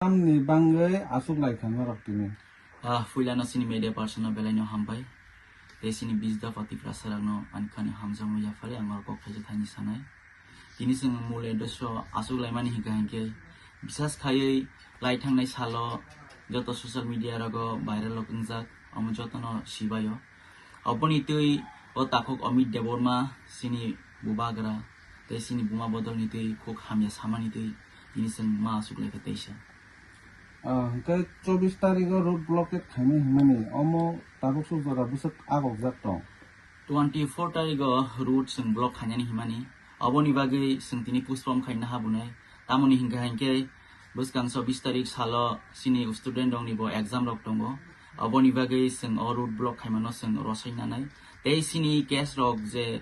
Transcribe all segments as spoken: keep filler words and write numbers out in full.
Tamni bangwi aswk lai kha norok tini? Ah, puilano chini media person no belai no hambai. Tei chini bijda patiprasa rok no ani khani hamjakmung yaphari ang oro kok thaisa thaini sanai. Tini chwng mul edresso aswk laimani hinkha hinkhe bisas khaiwi lai thangnai salo joto social media rogo viral rok wngjak, omo jotono sibaio. Oboni twi o takhuk Amit Debbarma chini bubagra tei chini buma bodolni twi khuk hamya samani twi tini chwng ma aswk lai kha teisa. Ah, hwnkhe chobbish tarigo road blockade khainai hwnmani omo tabuk suk jora bwswk agokjak tong. Twenty four tarigo road chwng block khainani hwnmani, oboni bagwi chwng tini postpone khaina habunai. Tamoni hinkha hinkhe bwskang chobbish tarik salo chini student rokni bo exam rok tongo, oboni bagwi chwng o road block khaimano chwng rosai nanai. Tei chini case rok je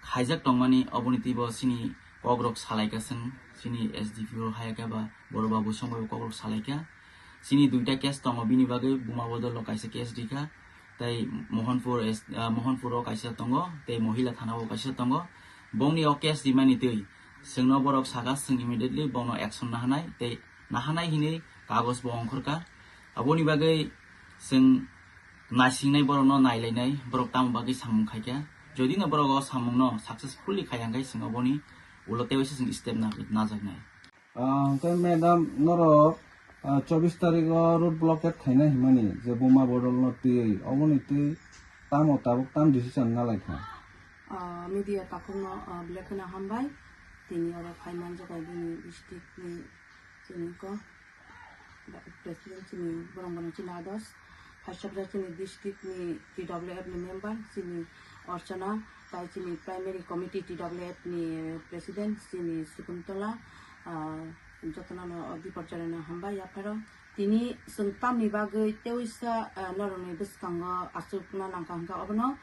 khaijak tongmani oboni twibo chini kok rok salaikha chwng, chini S D P O hayakhe ba boro babu songbai kok rok salaikha. Chini duita case tongo, bini bagwi buma bodol rok kaisa case rikha, tei Mohanpur S-, ah, Mohanpur o kaisa tongo, tei Mohila thana o kaisa tongo. Bongni o case rimani twi chwngno borok saka chwng immediately bono action nahanai, tei nahanai hinwi kagoj bo ongkhorkha. Aboni bagwi chwng naisingnai borokno nailainai, borok tamo bagwi samung khaikha. Jodi no borok o samungno successfully khaiya hwnkhe chwng oboni ulo tei waisa chwng step na-, najaknai. Ah, hwnkhe madam, norok, ah, chobbish tarigo road blockade khaina himani je buma bodolno twiwi, oboni twi tamo tabuk tam decision nalaikha? Ah, media takhukno, ah, belai kheno hambai. Tini oro phai manjak bai bini district ni chini ko, president chini borong borong chini ados. Phaisabra chini district ni T W F ni member, chini Archana, tai chini primary committee T W F ni president, chini Sukuntola, ah, jotono no biporjoreno hambai yapharo. Tini chwng tamni bagwi teisa, ah, norokni bwskango achukna nangkha hwnkha obono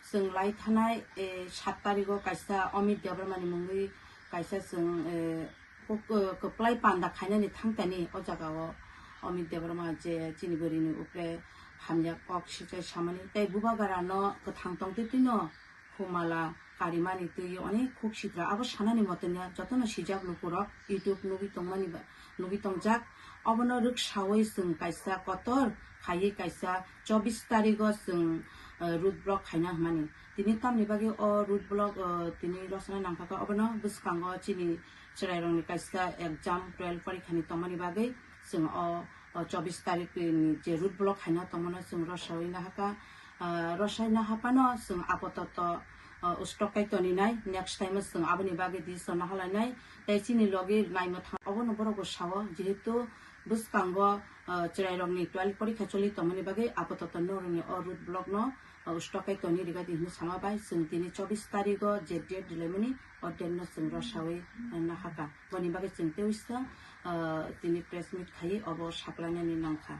chwng lai thanai, eh, sat tarigo kaisa Amit Debbarma ni mungwi kaisa chwng, eh, Kok-, eh, kwplai panda khainani thangtani o jagao Amit Debbarma je chini bwrwini upre hamya kok sichai samani tei bubagrano kwthang tongtwi twino humala karimani twi onek khuk sitra. Abo sanani motoniya jotono sijak lukurok YouTube nugwi tongmani ba, nugwi tongjak. Obono rwksawi chwng kaisa kotor khaiwi kaisa chobbish tarigo chwng, eh, road block khaina hwnmani. Tini tamni bagwi o road block, eh, tini rosana nangkha khe obono bwskango chini chwrairokni kaisa exam twelve porikhani tongmani bagwi chwng o, o chobbish tarik ni je road block khaina tongmano chwng rwsawi nahakha, ah, rwsai nahaphano chwng apatoto, ah, stock kai toninai, next time o chwng aboni bagwi decision nahalainai. Tei chini logi naimwthang obono borok bo sao, jehetu bwskango, ah, chwrairokni twelve porikha choli tongmani bagwi apatoto norokni o road block no, ah, stock kai toni rwgadi hinwi sama bai chwng tini chobbish tarigo je date dilaimani o date no chwng rwsawi nahakha. Boni bagwi chwng teisa, ah, tini press meet khaiwi obo saklainani nangkha.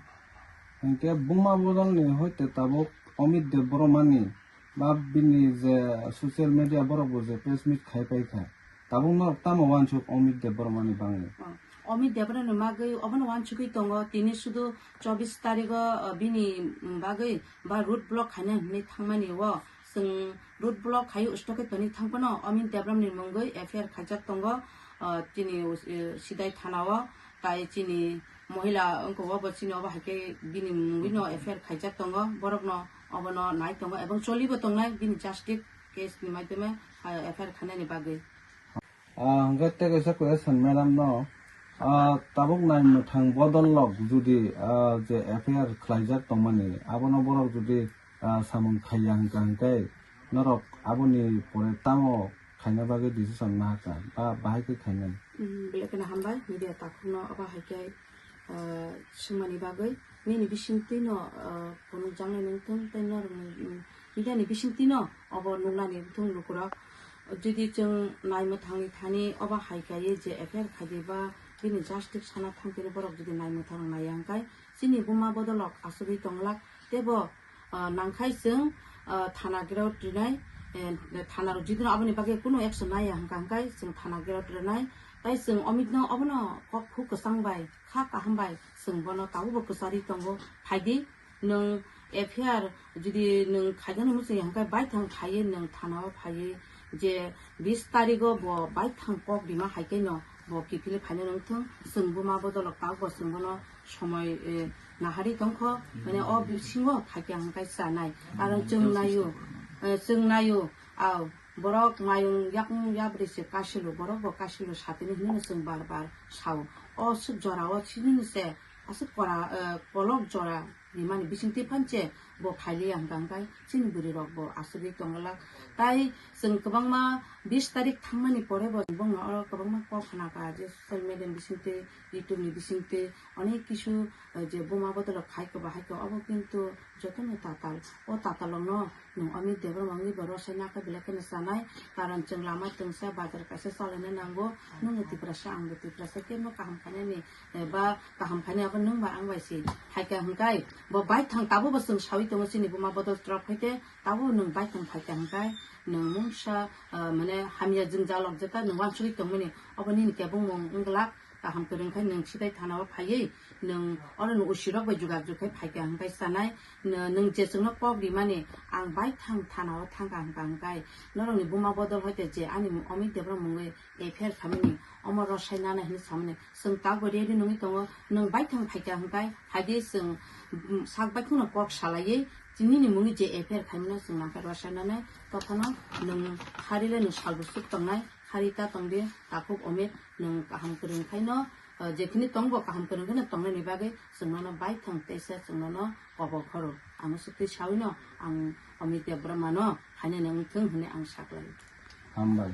Hinkhe buma bodolni hoite tabuk Amit Debbarmani ba bini je social media borok bo je press meet khai paikha, tabuk norok tamo wansuk Amit Debbarmani bangwi? Oh, Amit Debbarmani bagwi obono wansugwi tongo, tini sudu chobbish tarigo, ah, bini bagwi ba road block khaina hinwi thangmani o chwng road block khai usto khe toni thangphano Amit Debbarmani mungwi F I R khaijak tongo, ah, chini, eh, Sidai thana o, tai chini mohila wngkha obo chini obo hai khe bini mungwi no F I R khaijak tongo, borok no obono nai tongo ebong choli bo tongnai bini justice case ni maidhyame, ah, F I R khainani bagwi. Ah, hwnkhe tei kaisa question madam no, ah, tabuk nai mwthang bodol rok judi, ah, je F I R khlaijak tongmani, abono borok judi, ah, samung khaiya hwnkha hwnkhe norok aboni pore tamo khaina bagwi decision nahakha ba bahai khe khainai? Hmm, belai kheno hambai media takhukno obo hai khe, ah, swngmani bagwi. Nini bisingtwino, ah, phunukjaknai nungthung tei norokni, hmm, media ni bisingtwino obo nuknani wngthung lukurok. Jodi chwng naimwthangni thani obo hai kaiwi je F I R khaidi ba bini justice sana thangtini borok jodi naimwthang naiya hwnkhe chini buma bodolrok asugwi tonglak teibo, ah, nangkhai chwng, ah, thana gherao rinai, eh, thana rok jodi no aboni bagwi kunu action naiya hwnkha hwnkhe chwng thana gherao rinai. Tai chwng Amit no obono kok khu kwchang bai kha kaham bai chwng bono tabukbo kwcharwi tongo. Phaidi nwng F I R jodi nwng khaijani muchung ya hwnkhe baithang phaiwi nwng thana o phaiwi je bis tarigo bo baithang kok rima hai khe no Bo kiphilwi phaina nangthung, chwng buma bodolok kak bo chwng bono somoi, eh, nahari tongkho, mane o bisingo phaikha hwnkhe chanai. Karon chwng naio, eh, chwng naio, au, borok mayung yakung yabrwi se kasilo, borok bo kasilo satini hinwi chwng bar bar sao. O swk jorao chini se aswk kora, eh, kolok jora rimani bisingtwi phanche bo phailiya hwnkha hwnkhe chini bwrwi rok bo aswgwi tongwlak. Tai chwng kwbangma bis tarik thangmani pore bo bongno oro kwbangma kok khna kha je social media ni bisingtwi, YouTube ni bisingtwi onek kisu, eh, je buma bodolok khai kha ba hai kha obo kintu jotono tatal. O tatalokno nwng Amit Debbarma wngwi bo rosai nakha belai kheno chanai, karon chwng lama twngsa bazar kaisa chalaina nango, nwngbo Tiprasa angbo Tiprasa kebo kaham khainani, eh, ba kaham khainai abo nwng ba ang bai se phaikha hwnkhe bo baithang tabukbo chwng saui tongo chini buma bodol twrok phaikhe tabuk nwng baithang phaikha hwnkhe nwng mungsa, eh, mane hamya jwngjalok jeta nwng uansugwi tongmani obo nini kebengmung wngwlak. Kaham kwrwng khe nwng sitai thanao phaiwi nwng oro nwng usirok bai jogajog khe phaikha hwnkhe chanai, nw-, nwng je chwngno kok rimani ang baithang thanao thangkha hwnkha hwnkhe norokni buma bodol hoite je ani Amit Debbarma mungwi F I R khaimani omo rosai nana hinwi samani chwng tabukbo ready nungwi tongo, nwng baithang phaikha hwnkhe phaidi chwng, mm, sak baikhungno kok salaiwi nini mungwi je F I R khaimano chwng nangkhe rosai nanai tophano nwng kharile nwng salbo chuk tongnai. Hari ta tongdi, takhuk Omir, nwng kaham kwrwng khaino, eh, jekhini tongbo kaham kwrwng kheno tongnaini bagwi chwng nono baithang teisa chwng nono kobok khoro. Ang sukti sawino, ang Omir Debbarmano haino nwng thung hwnwi ang saklai. Hambai.